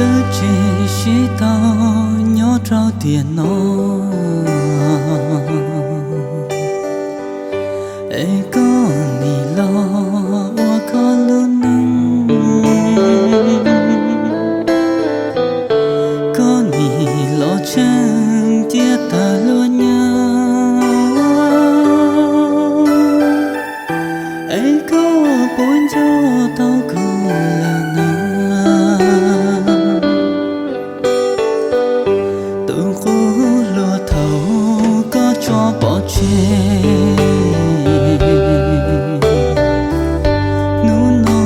Twb tsis sib tau nyob rau tiam no, es koj nim los ua koj lub neej, koj nim los tsheej cia tawm luag nyob, es koj puas nco tau kuv lawm na? Tus qub hluas thaum koj tso pov tseg, hnub no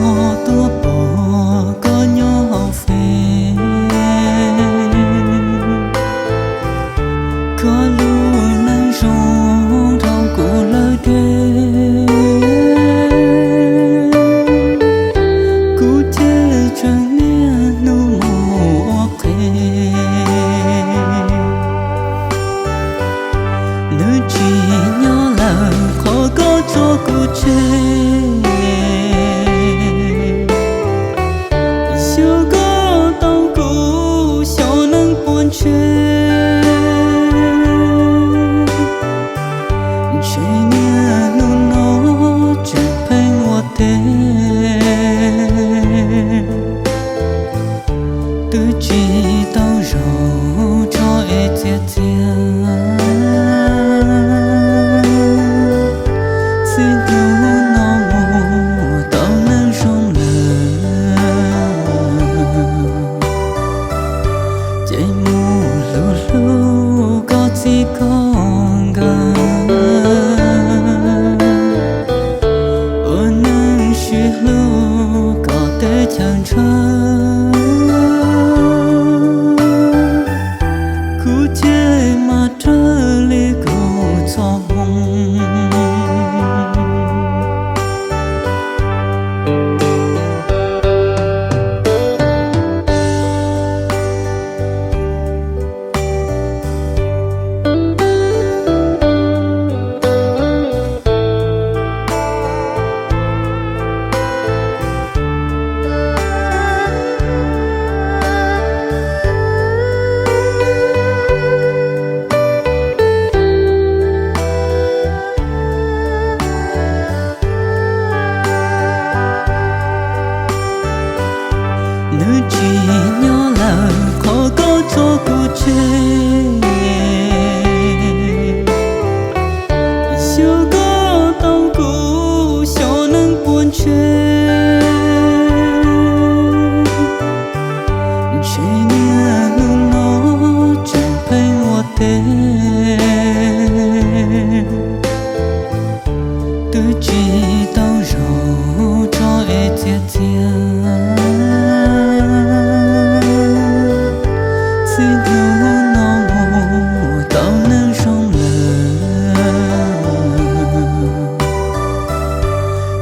tuaj pom koj nyob hauv Fev. Koj lub neej zoo dhau kuv lawm tiag, kuv ces tseem niaj hnub mus ua qhev. Nws tsis nyob lawm qhov koj tso kuv tseg, xyov koj tau kuv xyov neej puas ntshe, ntshe niaj hnub no tseem pheej ua teb, twb tsis tau zaum tso es txias txias. Txij hnub no mus tau neej zoo lawm, ces mus hlub hlub koj txij koj nkawm, ua neej sib hlub kom teb chaws ntshaw. Kuv ces mas raws li kuv txoj hmoo. Nws tsis nyob lawm qhov koj tso kuv tseg, xyov koj tau kuv xyov neej puas ntshe, ntshe niaj hnub no tseem pheej ua teb, twb tsis tau zaum tso es txias txias. Txij hnub no mus tau neej zoo lawm,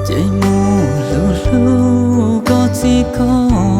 ces mus hlub hlub koj txij koj